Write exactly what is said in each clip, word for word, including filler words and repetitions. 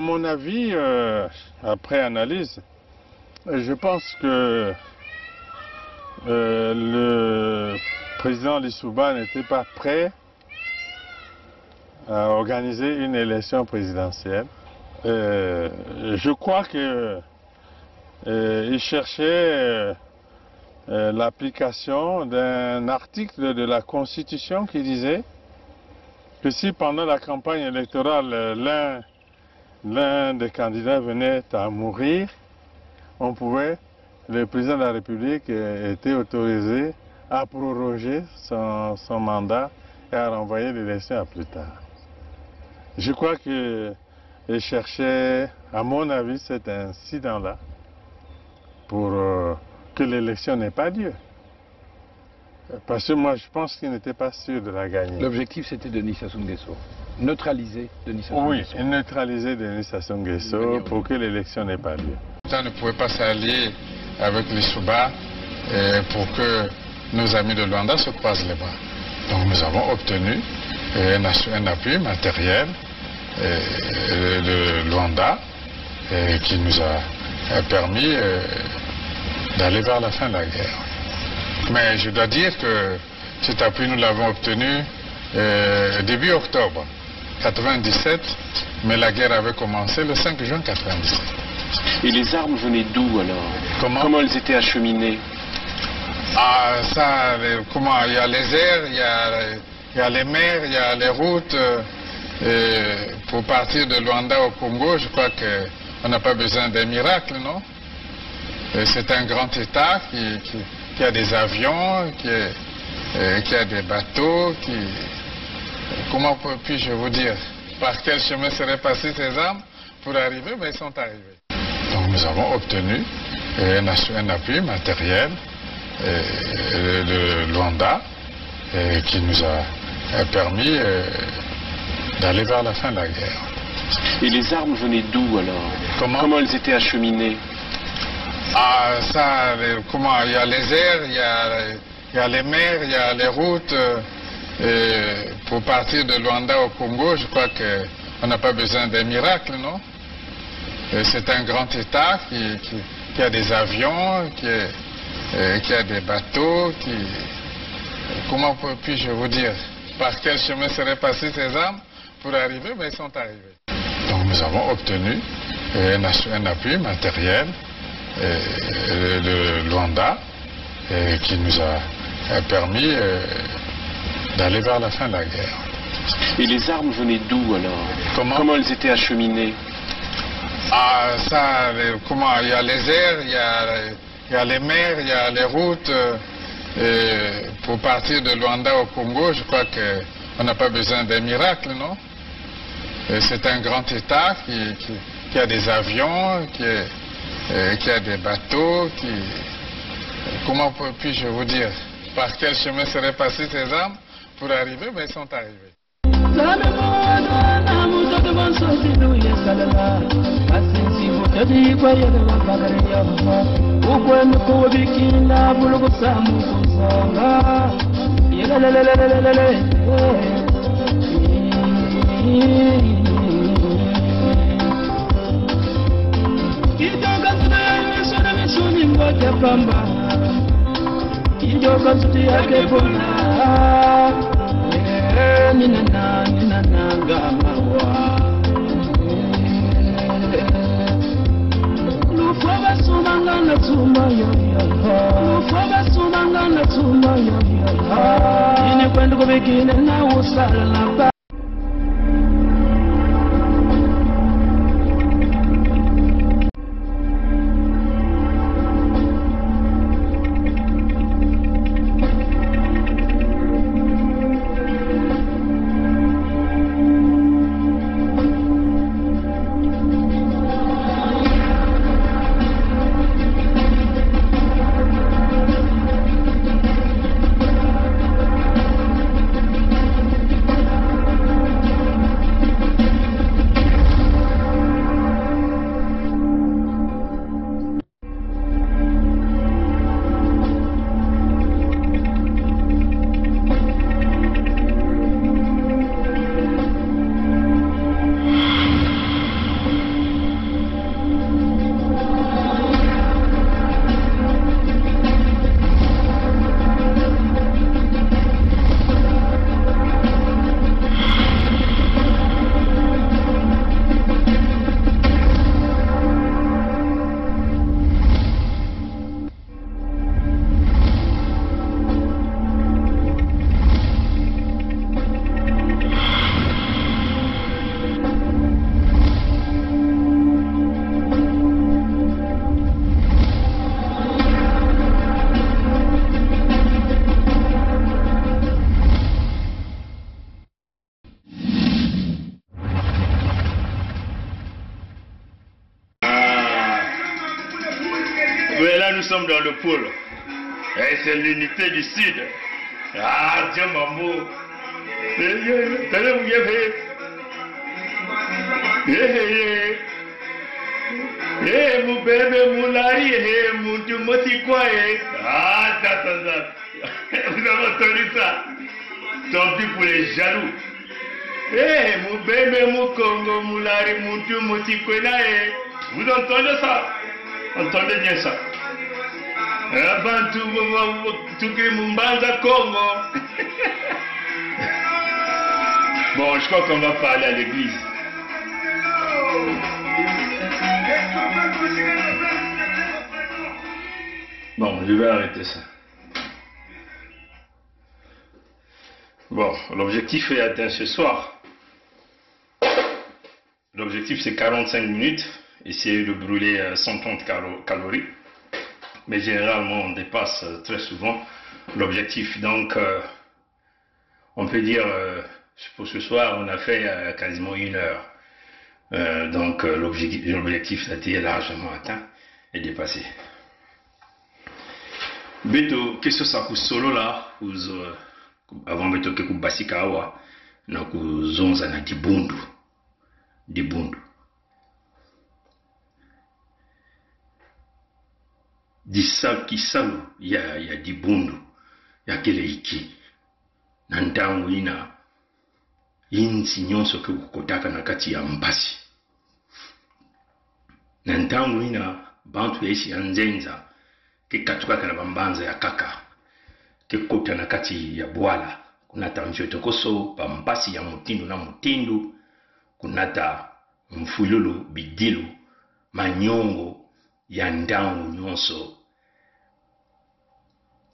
À mon avis, euh, après analyse, je pense que, euh, le président Lissouba n'était pas prêt à organiser une élection présidentielle. Euh, je crois que, euh, il cherchait, euh, euh, l'application d'un article de la Constitution qui disait que si pendant la campagne électorale, euh, l'un, l'un des candidats venait à mourir, on pouvait, le président de la République, euh, était autorisé à proroger son, son mandat et à renvoyer l'élection à plus tard. Je crois que il cherchait, à mon avis, cet incident-là pour, euh, que l'élection n'ait pas lieu. Parce que moi, je pense qu'il n'était pas sûr de la gagner. L'objectif, c'était Denis Sassou Nguesso. Neutraliser Denis Sassou Nguesso. Oui, neutraliser Denis Sassou Nguesso pour que l'élection n'ait pas lieu. On ne pouvait pas s'allier avec Lissouba, euh, pour que nos amis de Luanda se croisent les bras. Donc nous avons obtenu, euh, un assu-, un appui matériel, euh, de, de Luanda, euh, qui nous a, euh, permis, euh, d'aller vers la fin de la guerre. Mais je dois dire que cet appui, nous l'avons obtenu, euh, début octobre quatre-vingt-dix-sept, mais la guerre avait commencé le cinq juin quatre-vingt-dix-sept. Et les armes venaient d'où alors ? Comment ? Comment elles étaient acheminées ? Ah, ça, les, comment, il y a les airs, il y a, il y a les mers, il y a les routes, euh, et pour partir de Luanda au Congo, je crois que on n'a pas besoin d'un miracle, non ? Euh, c'est un grand État qui, qui, qui a des avions, qui est, euh, qui a des bateaux, qui, comment peux-, puis-je vous dire par quel chemin seraient passées ces armes pour arriver, mais elles sont arrivées. Donc nous avons obtenu, euh, un assu-, un appui matériel, euh, de, de Luanda, euh, qui nous a, euh, permis, euh, d'aller vers la fin de la guerre. Et les armes venaient d'où alors ? Comment ? Comment elles étaient acheminées ? Ah, ça, les, comment, il y a les airs, il y a, il y a les mers, il y a les routes, euh, et pour partir de Luanda au Congo, je crois que on n'a pas besoin d'un miracle, non ? Euh, c'est un grand État qui, qui, qui a des avions, qui est, euh, qui a des bateaux, qui, comment peux-, puis-je vous dire par quel chemin seraient passées ces armes pour arriver, mais elles sont arrivées. Donc nous avons obtenu, euh, un assu-, un appui matériel, euh, de, de Luanda, euh, qui nous a, euh, permis, euh, d'aller vers la fin de la guerre. Et les armes venaient d'où alors ? Comment ? Comment elles étaient acheminées ? Ah, ça, les, comment, il y a les airs, il y a, il y a les mers, il y a les routes, euh, et pour partir de Luanda au Congo, je crois que on n'a pas besoin d'un miracle, non ? Euh, c'est un grand État qui, qui, qui a des avions, qui est, euh, qui a des bateaux, qui, comment peux-, puis-je vous dire par quel chemin seraient passées ces armes pour arriver, mais elles sont arrivées. Nous sommes dans le pôle. Et c'est l'unité du Sud. Ah, Dieu maman. Eh, eh, eh, eh, eh, eh, eh, mubembe mulari, eh, muntu moti kwa, eh. Ah, ta, ta, ta. Vous avez entendu ça? Tant pis pour les jaloux. Eh, mubembe mukongo mulari muntu moti kwena, eh. Vous entendez ça? Entendez bien ça. Eh, bantu, bo, bo, bo, tukiri mu Mbanza Kongo. Bon, je crois qu'on va parler à l'église. Bon, je vais arrêter ça. Bon, l'objectif est atteint ce soir. L'objectif, c'est quarante-cinq minutes. Essayer de brûler, euh, cent trente calo-, calories. Mais généralement, on dépasse, euh, très souvent l'objectif. Donc, euh, on peut dire, euh, pour ce soir, on a fait, euh, quasiment une heure. Euh, donc, euh, l'objectif, l'objectif a été largement atteint et dépassé. Beto, question sa kusolola, kuzo, Avant beto ke kubasika awa, na kuzonza na dibundu. Dibundu. Disa-, kisalu ya, ya dibundu, ya kele iki. Na ntangu ina, insi nyonso ke kukotaka na kati ya mpasi. Na ntangu ina, bantu ya isi ya nzenza, ke katukaka na bambanza ya kaka, ke kota na kati ya bwala, kunata mfiotokoso, bampasi ya mutindu na mutindu, kunata mfululu, bidilu, manyongo, ya ntangu nyonso.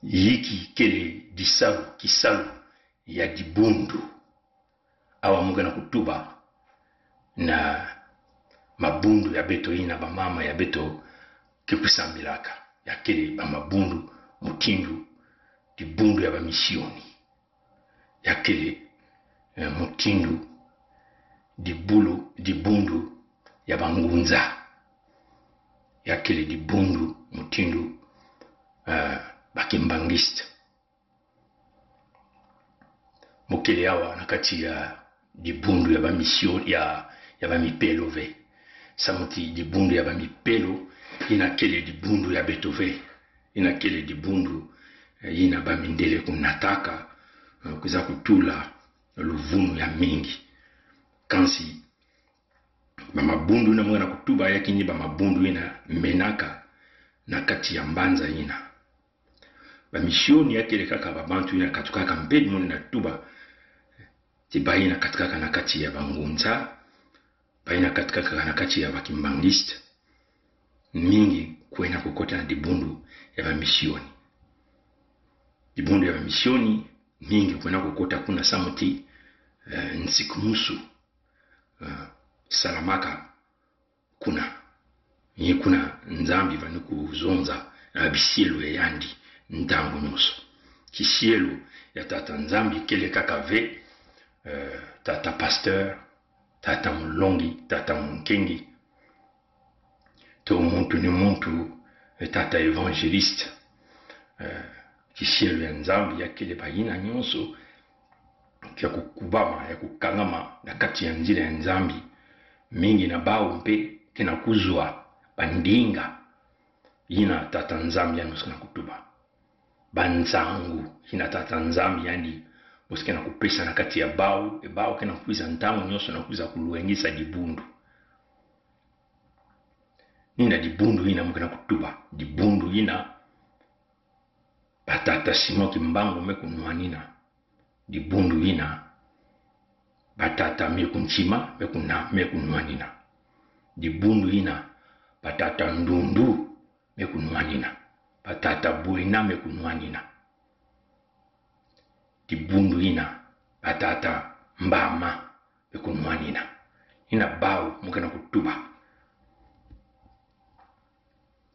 Iki kele disalu, kisalu, ya dibundu. Awa mu kena kutuba na mabundu ya beto ina bamama ya beto ke kusambilaka. Ya kele ba mabundu mutindu dibundu ya bamisioni. Ya kele, eh, mutindu dibulu, dibundu ya bangunza. Ya kele dibundu mutindu, eh, bakimbanguiste. Mu kele awa na kati ya dibundu ya bamisio-, ya, ya bamipelo ve. Samu ti dibundu ya bamipelo, ina kele dibundu ya beto ve. Ina kele dibundu, eh, ina bamindele kunataka, eh, kwiza kutula luvunu ya mingi. Kansi, ba mabundu ina mu kena kutuba ya kini ba mabundu ina menaka na kati ya mbanza ina. Bamisioni ya kele kaka ba bantu ina katukaka mped mu na tuba, ti ba ina katukaka na kati ya bangunza, ba ina katukaka na kati ya bakimbanguiste, mingi kwena kukota na dibundu ya bamisioni. Dibundu ya bamisioni, mingi kwena kukota kuna samu ti, eh, nsikumusu, eh, salamaka kuna. Ni kuna Nzambi vani kuzonza na bisielo ya yandi ntangu nyonso. Kisielo ya tata Nzambi kele kaka ve, eh, tata pasteur, tata mulongi, tata munkengi, to muntu ni muntu, eh, tata évangéliste. Eh, kisielo ya Nzambi ya kele ba ina nyonso, ya kukubama, ya kukangama na kati ya nzila ya Nzambi. Mingi na bawu mpe kena kuzwa bandinga ina tata Nzambi yandi mosi kena kutuba. Bansangu ina tata Nzambi yandi mosi kena kupesa na kati ya bawu, e bawu kena kwiza ntangu nyonso na kwiza kulwengisa dibundu. Ni na dibundu ina mu kena kutuba. Dibundu ina ba tata Simon Kimbangu me kunwanina. Dibundu ina ba tata Mikunchima me kuna-, me kunwanina. Dibundu ina ba tata Ndundu me kunwanina. Ba tata Bwena me kunwanina. Dibundu ina ba tata Mbama me kunwanina. Ina bawu mu kena kutuba.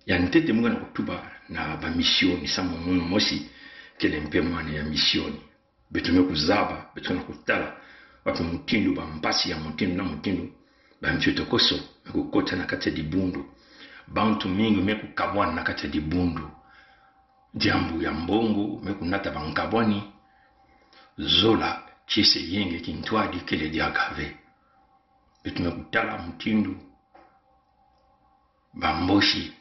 Ya ntete mu kena kutuba na bamisioni, samu munu mosi kele mpe mwana ya misioni. Beto me kuzaba, beto kena kutala wapi mutindu bampasi ya mutindu na mutindu, bamfiotokoso me kukota na kati ya dibundu. Bantu mingi me kukabwana na kati ya dibundu. Diambu ya mbongo me kunata bankabwani. Zola, kiese yingi kintwadi kele diaka ve. Beto me kutala mutindu bambosi,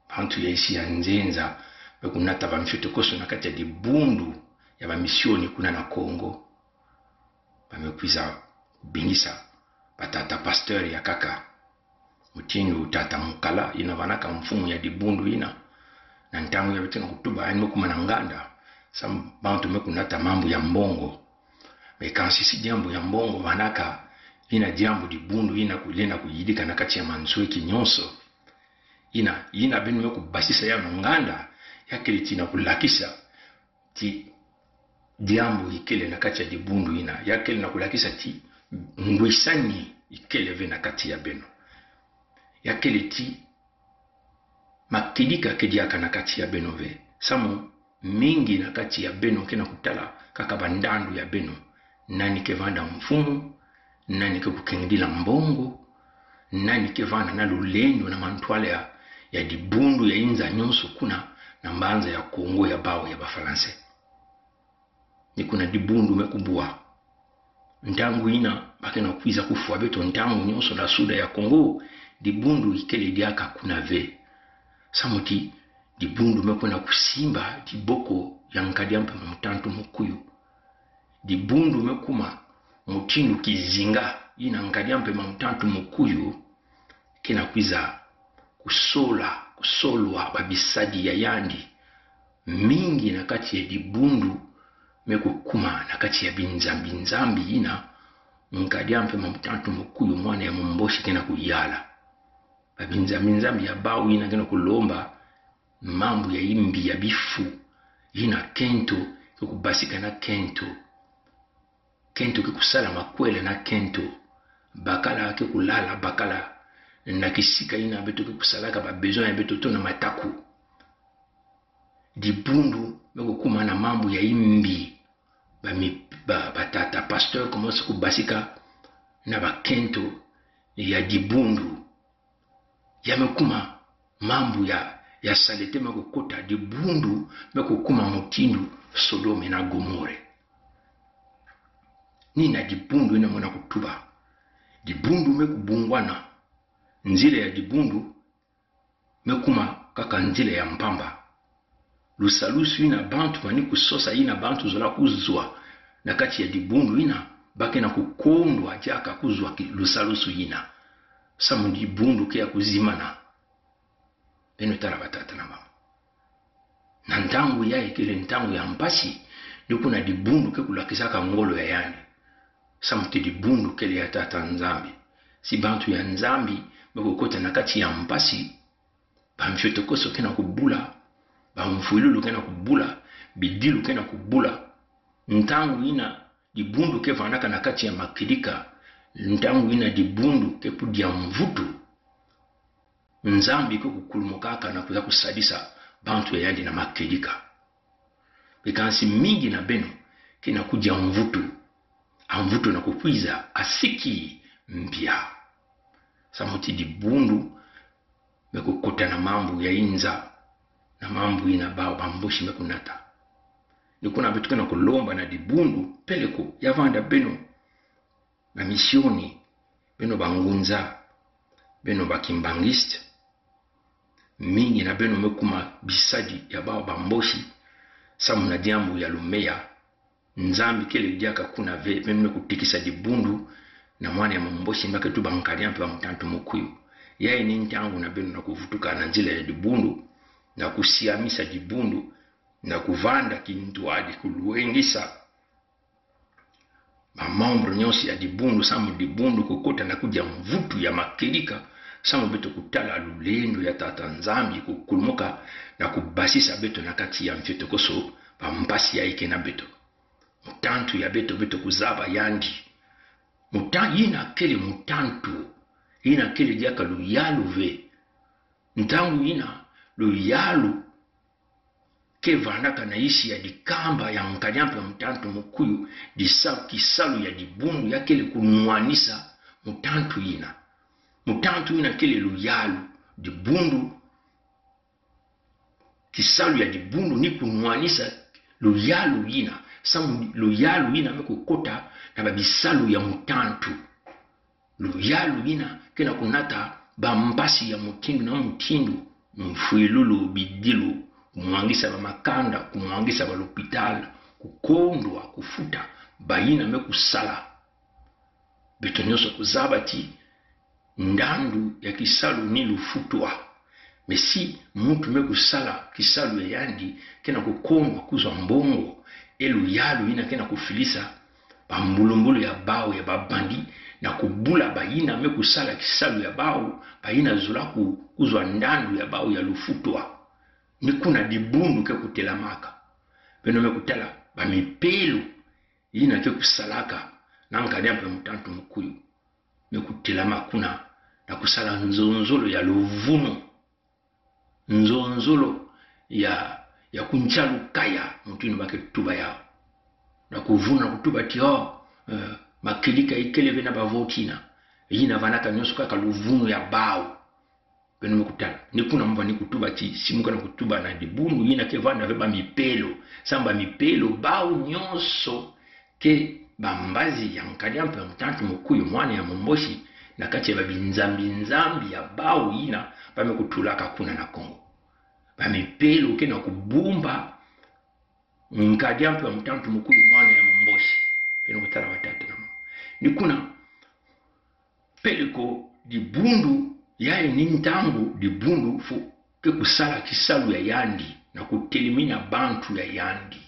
bantu ya insi ya nzenza, me kunata bamfiotokoso na kati ya dibundu ya bamisioni kuna na Kongo. Ba me kwiza bingisa batata pasteur ya nkaka. Mutindu tata Mukala, yina vanaka mfumu ya dibundu yina. Na ntangu ya beto na kutuba, yandi me kuma na nganda. Samu bantu me kunata mambu ya mbongo. Mais kansi si diambu ya mbongo vanaka, yina diambu dibundu yina kulenda kuyidika na kati ya mansweki nyonso. Yina, yina beno me kubasisa yano nganda, ya kele ti na kulakisa ti diambu ikele na kati ya dibundu yina. Ya kele na kulakisa ti ngwisani ikele ve na kati ya beno. Ya kele ti makedika ke diaka na kati ya beno ve. Samu mingi na kati ya beno ke na kutala kaka bandandu ya beno. Nani ke vanda mfumu, nani ke kukengidila mbongo, nani ke vanda na lulendo na mantwala ya, ya dibundu ya inza nyonso kuna na mbanza ya Kongo ya bawu ya Bafalanse. Ni kuna dibundu me kubwa. Ntangu yina ba ke na kwiza kufwa beto ntangu nyonso na suda ya Kongo, dibundu ikele diaka kuna ve. Samu ti dibundu me kwenda kusimba diboko ya Nkadi-a-Mpemba Mutantu Mukuyu. Dibundu me kuma mutindu kizinga yina Nkadi-a-Mpemba Mutantu Mukuyu ke na kwiza kusola, kusolwa babisadi ya yandi. Mingi na kati ya dibundu me kukuma na kati ya binzambi-nzambi yina Nkadi-a-Mpemba Mutantu Mukuyu, mwana ya Mumbosi, ke na kuyala. Babinzambi, nzambi ya bawu yina ke na kulomba mambu ya imbi ya bifu, yina nkento ke kubasika na nkento. Nkento ke kusala makwela na nkento. Bakala ke kulala bakala na kisika yina beto ke kusalaka ba besoin ya beto to na mataku. Dibundu me kukuma na mambu ya imbi. Ba mi, ba, batata pasteur commence kubasika na bankento ya dibundu. Ya me kuma mambu ya, ya saleté me kukota, dibundu me kukuma mutindu Sodome na Gomore. Ni na dibundu yina mwana kutuba. Dibundu me kubungwana. Nzila ya dibundu me kuma kaka nzila ya mpamba. Lusalusu yina bantu bani kusosa, yina bantu zola kuzwa na kati ya dibundu yina, ba ke na kukondwa diaka kuzwa ki lusalusu yina. Samu dibundu ke ya kuzimana. Beno tala batata na mama. Na ntangu ya ikele ntangu ya mpasi, ni kuna dibundu ke kulakisaka ngolo ya yandi. Samu ti dibundu kele ya Tata Nzambi. Si bantu ya Nzambi me kukota na kati ya mpasi, bamfiotokoso ke na kubula, bamfwilulu ke na kubula, bidilu ke na kubula. Ntangu yina dibundu ke vandaka na kati ya makedika, ntangu yina dibundu ke kudia mvutu. Nzambi ke kukulumukaka na kwiza kusadisa bantu ya yandi na makedika. Bikansi mingi na beno ke na kudia mvutu. A mvutu na kukwiza, asiki mbia. Samu ti dibundu me kukota na mambu ya inza, na mambu yina ba, bambosi me kunata. Ni kuna beto ke na kulomba na dibundu, peleko ya vanda beno bamisioni, beno bangunza, beno bakimbanguiste. Mingi na beno me kuma bisadi ya ba, bambosi, samu na diambu ya lumeya. Nzambi kele diaka kuna ve, beno me kutikisa dibundu na mwana ya Mumbosi, mbake tuba Nkadi-a-Mpemba Mutantu Mukuyu. Ya ini ntangu na beno na kuvutuka na nzila ya dibundu, na kusiamisa dibundu, na kuvanda kintwadi, kulwengisa bamembres nyonso ya dibundu, samu dibundu kukota na kudia mvutu ya makedika, samu beto kutala lulendo ya Tata Nzambi kukulumuka na kubasisa beto na kati ya mfiotokoso, bampasi ya ike na beto. Mutantu ya beto, beto kuzaba yandi. Muta-, yina kele mutantu, yina kele diaka luyalu ve. Ntangu yina luyalu ke vandaka na isi ya dikamba ya Nkadi-a-Mpemba Mutantu Mukuyu, disa kisalu ya dibundu ya kele kunwanisa mutantu yina. Mutantu yina kele luyalu, Dibundu, kisalu ya dibundu ni kunwanisa luyalu yina, samu luyalu yina me kukota na babisalu ya mutantu. Luyalu yina kena kunata bampasi ya mutindu na mutindu, mfwilulu, bidilu, kumwangisa bamakanda, kumwangisa balopitala, kukondwa kufuta bayina me kusala. Beto nyonso kuzaba ti ndandu ya kisalu ni lufutwa. Mais si muntu me kusala kisalu ya yandi, kena kukondwa kuzwa mbongo, e luyalu yina kena kufilisa bambulumbulu ya bawu ya babandi, na kubula bayina me kusala kisalu ya bawu, bayina zola ku-, kuzwa ndandu ya bawu ya lufutwa. Ni kuna dibundu ke kutelamaka. Beno me kutala bamipelo yina ke kusalaka na Nkadi Ampe Mutantu Mukuyu me kutelama kuna na kusala nzonzolo ya luvunu, nzonzolo ya, ya kuntia lukaya, mutu yina ba ke tuba ya. Na kuvunu na kutuba ti o, eh, makedika ikele ve na bavoti na. Yina vanaka nyonso kaka luvunu ya bawu. Beno me kutala. Ni kuna mva ni kutuba ti, si mu kena kutuba na dibundu yina ke vanda ve bamipelo. Samu bamipelo bawu nyonso ke bambazi ya Nkadi Ampe Mutantu Mukuyu, mwana ya Mumbochi, na kati ya babinzambi nzambi ya bawu yina ba me kutulaka kuna na Kongo. Bamipelo kena kubumba Nkadi Ampe Mutantu Mukuyu, mwana ya Mumbochi. Beno kutala batata na mama. Ni kuna peleko dibundu yayi ni ntangu dibundu fu ke kusala kisalu ya yandi na kutelemina bantu ya yandi.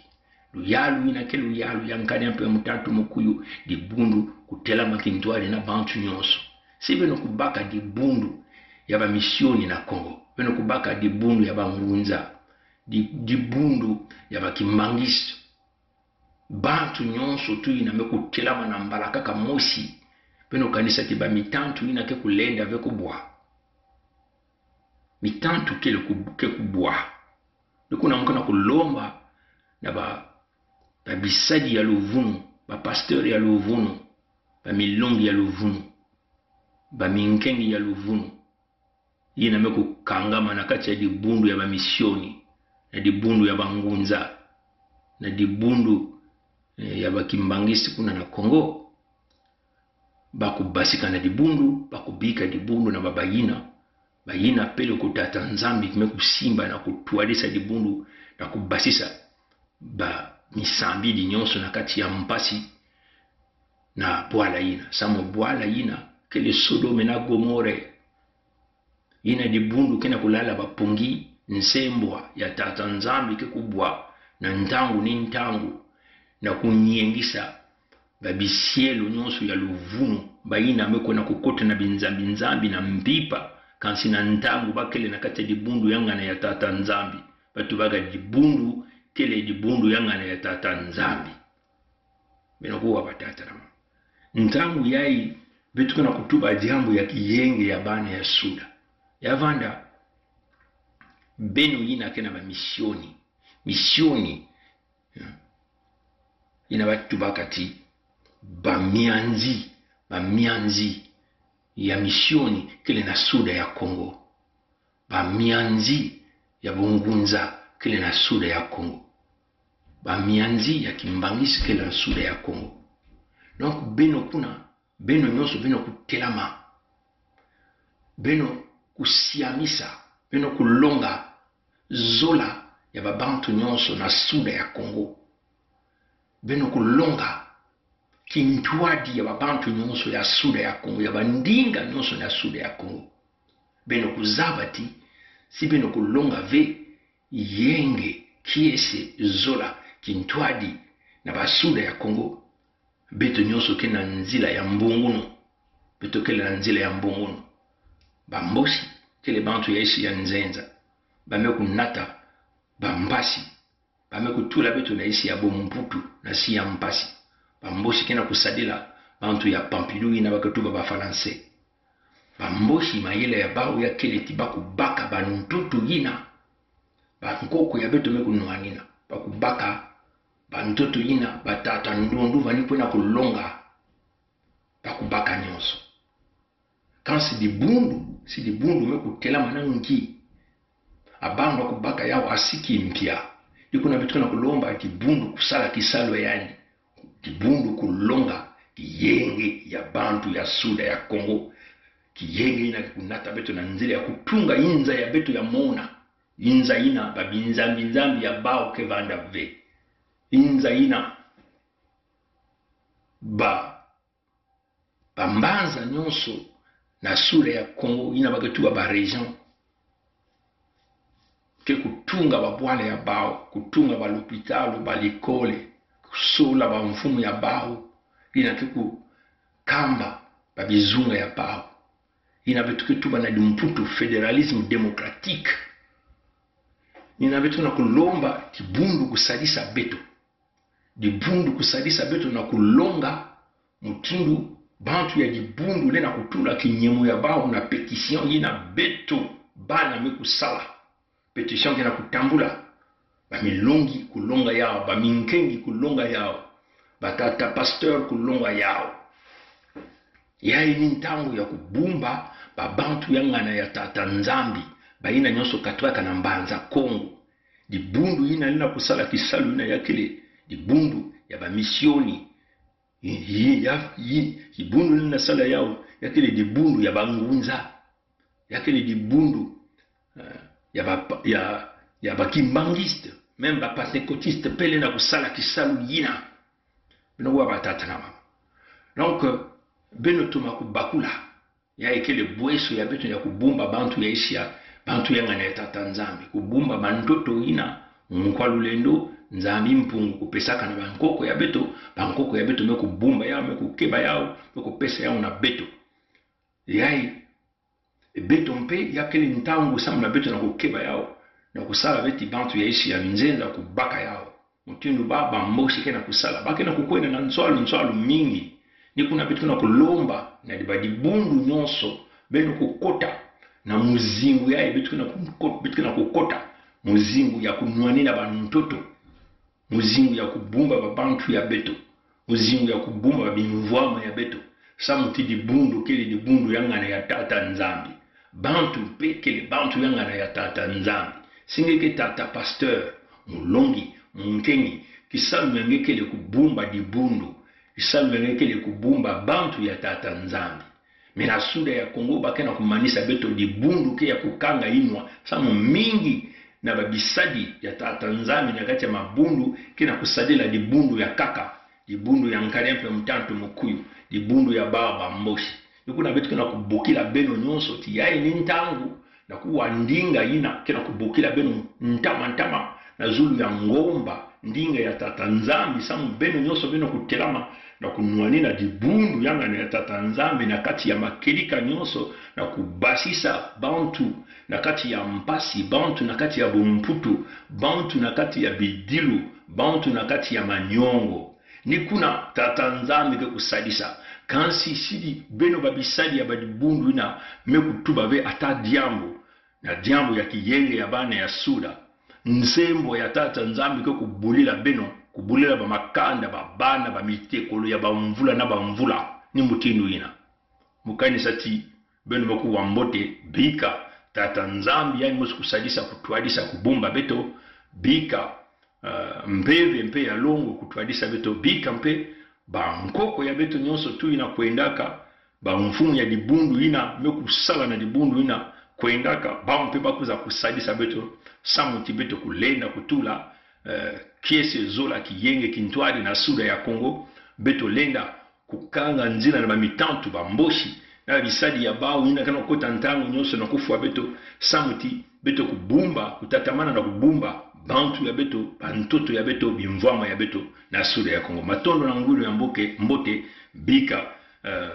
Luyalu yina ke luyalu ya Nkadi Ampe Mutantu Mukuyu, dibundu kutelama kintwari na bantu nyonso. Si beno kubaka dibundu ya bamisioni na Kongo, beno kubaka dibundu ya bangunza, di-, dibundu ya bakimbangisi. Bantu nyonso tu yina me kutelama na mbalakaka mosi. Beno kanisa ti bamitantu yina ke kulenda ve kubwa. Mitantu kele ku-, ke kubwa. Ni kuna mu kena kulomba na ba, babisadi ya luvunu, bapasteur ya luvunu, bamilongi ya luvunu, baminkengi ya luvunu, yina me kukangama na kati ya dibundu ya bamisioni, na dibundu ya bangunza, na dibundu, eh, ya bakimbangisi kuna na Kongo. Ba kubasika na dibundu, ba kubika dibundu na babayina. Bayina peleko Tata Nzambi me kusimba na kutwadisa dibundu, na kubasisa bamisambidi nyonso na kati ya mpasi na bwala yina. Samu bwala yina kele Sodome na Gomore. Yina dibundu kena kulala bapungi nsembwa ya Tata Nzambi ke kubwa na ntangu ni ntangu, na kunyengisa babisielo nyonso ya luvunu, bayina me kwenda kukota na binzambi nzambi na mpipa, kansi na ntangu ba kele na kati ya dibundu ya ngana ya Tata Nzambi. Ba tubaga dibundu kele dibundu ya ngana ya Tata Nzambi. Beno kuwa batata na mama. Ntangu yayi, beto kena kutuba diambu ya kiyenge ya bana ya Suda. Ya vanda, beno yina kena bamisioni. Misioni, ya, yina ba tubaka ti bamianzi, bamianzi ya misioni kele na Suda ya Kongo. Bamianzi ya bungunza kele na Suda ya Kongo. Bamianzi ya kimbangisi kele na Suda ya Kongo. Donc, beno kuna, beno nyonso, beno kutelama. Beno kusiamisa, beno kulonga zola ya babantu nyonso na Suda ya Kongo. Beno kulonga kintwadi ya babantu nyonso ya Suda ya Kongo, ya bandinga nyonso na Suda ya Kongo. Beno kuzaba ti, si beno kulonga ve yenge, kiese, zola, kintwadi na ba Suda ya Kongo, beto nyonso kena nzila ya mbongono. Beto kele na nzila ya mbongono. Bambosi kele bantu ya insi ya nzenza. Ba me kunata bampasi. Ba me kutula beto na insi ya bumputu, na insi ya mpasi. Bambosi kena kusadila bantu ya Pompidou yina ba ke tuba Bafalanse. Bambosi mayela ya bawu ya kele ti ba kubaka bantoto yina, bankoko ya beto me kunwanina. Ba kubaka bantoto yina, batata ndunduvani kwenda kulonga. Ba kubaka nyonso. Kansi dibundu, si dibundu me kutelama na ngi. Abang ba kubaka yao asiki mpia. Di kuna beto kena kulomba dibundu kusala kisalu yani. Dibundu kulonga kiyenge ya bantu ya Sud ya Congo. Kiyenge ina kikunata beto na nzila ya kutunga inza ya beto ya mona. Inza ina ba binzambi nzambi ya bao ke vanda ve. Inza ina ba bambanza nyonso na Sud ya Congo, ina ba ke tuba ba région, ke kutunga babwala ya bao, kutunga balopitalo, balikole, kusola bamfumu ya bao, ina ke kukamba babizunga ya bao. Ina beto ke tuba na dimputu fédéralisme démocratique. Ina beto kena kulomba dibundu kusadisa beto. Dibundu kusadisa beto na kulonga mutindu bantu ya dibundu lenda kutula kinyemo ya bao na pétition ina beto bana me kusala. Pétition kena kutambula. Bamilongi kulonga yao, baminkengi kulonga yao, batata pasteur kulonga yao. Yayi ni ntangu ya kubumba babantu ya ngana ya Tata Nzambi, ba ina nyonso katwaka na Mbanza Kongo. Dibundu ina lenda kusala kisalu ina ya kele dibundu ya bamisioni. Yi, yi, ya, yi, dibundu lenda sala yao ya kele dibundu ya bangunza. Ya kele dibundu, eh, ya ba, ya, ya bakimbanguiste, même bapentecôtiste pe lenda kusala kisalu ina. Beno wa batata na mama. Donc, euh, beno toma kubakula. Yayi kele bweso ya beto ya kubumba bantu ya Asia, bantu ya ngana ya Tata Nzambi, kubumba bantoto ina, nkwa lulendo, Nzambi Mpungu kupesaka na bankoko ya beto, bankoko ya beto me kubumba yao, me kukeba yao, me kupesa yao na beto. Yayi, e beto mpe, ya kele ntangu samu na beto na kukeba yao, na kusala beti bantu ya Asia nzenza kubaka yao. Mutindu ba, ba Mboshi kena kusala. Ba kena kukwenda na nswalu, nswalu mingi. Ni kuna beto kena kulomba, na di ba dibundu nyonso, beno kukota na muzingu yayi, beto kena kuko-, beto kena kukota muzingu ya kunwanina bantoto. Muzingu ya kubumba babantu ya beto. Muzingu ya kubumba bimvwama ya beto. Samu ti dibundu kele dibundu ya ngana ya Tata Nzambi. Bantu mpe kele bantu ya ngana ya Tata Nzambi. Si nge ke tata pasteur, mulongi, munkengi, kisalu ya nge kele kubumba dibundu. Kisalu ya nge kele kubumba bantu ya Tata Nzambi. Mais na Sud ya Congo ba kena kumanisa beto dibundu ke ya kukanga inwa, samu mingi na babisadi ya Tata Nzambi na kati ya mabundu kena kusadila dibundu ya nkaka, dibundu ya nkari mpe mutantu mukuyu, dibundu ya ba, ba Mboshi. Ni kuna beto kena kubokila beno nyonso ti yayi ni ntangu na kuwa ndinga ina kena kubokila beno ntama ntama na zulu ya ngomba, ndinga ya Tata Nzambi, samu beno nyonso beno kutelama na kunwanina dibundu ya ngana ya Tata Nzambi na kati ya makedika nyonso, na kubasisa bantu na kati ya mpasi, bantu na kati ya bumputu, bantu na kati ya bidilu, bantu na kati ya manyongo. Ni kuna Tata Nzambi ke kusadisa. Kansi sidi beno babisadi ya badibundu ina me kutuba ve ata diambu na diambu ya kiyenge ya bana ya Sud. Nzembo ya Tata Nzambi ke kubulila beno, kubulila bamakanda, babana, bamitekolo ya bamvula na bamvula. Ni mutindu ina. Mukanisa ti beno me kuwa mbote, bika Tata Nzambi yani mosi kusadisa, kutwadisa, kubumba beto, bika, eh, mpeve mpe ya longo kutwadisa beto, bika mpe bankoko ya beto nyonso tu ina kwendaka, bamfumu ya dibundu ina me kusala na dibundu ina kwendaka, bawu mpe bakwiza kusadisa beto, samu ti beto kulenda kutula, eh, kiese, zola, kiyenge, kintwadi na Sud ya Congo, beto lenda kukanga nzila na bamitantu, ba Mboshi, na babisadi ya bawu ina kena kukota ntangu nyonso na kufwa beto, samu ti beto kubumba, kutatamana na kubumba bantu ya beto, bantoto ya beto, bimvwama ya beto na Sud ya Congo. Matondo na ngwilu ya mboke, mbote, bika, eh,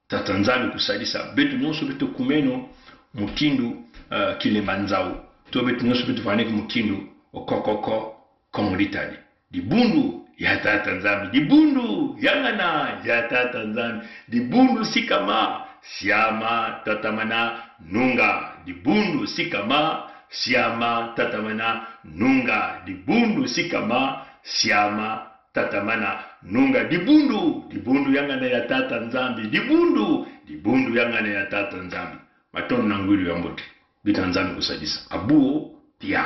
Tata Nzambi kusadisa beto nyonso beto kumeno mutindu, eh, Kilemba Nzawu. To beto nyonso beto vaneke mutindu okokoko, Kongo ditadi. Dibundu ya Tata Nzambi. Dibundu ya ngana ya Tata Nzambi. Dibundu sikama, siama, tatamana, nunga. Dibundu sikama, siama, tatamana, nunga. Dibundu sikama, siama, tatamana, nunga. Dibundu, dibundu ya ngana ya Tata Nzambi. Dibundu, di Bo nduya ngani a Tata Nzambi, maton nangwi luya mot. Bi Tata Nzambi ko sabisa. Abu, tia.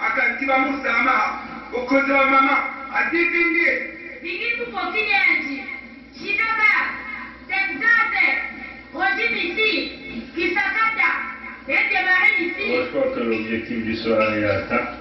Akan tiba musama, okozo mama, adibindi. Bigi ku pokini anti. Shikaba, Texas, Roger Missy, Kisakata, Ed Marie Missy. Moi, je crois que l'objectif du soir est atteint.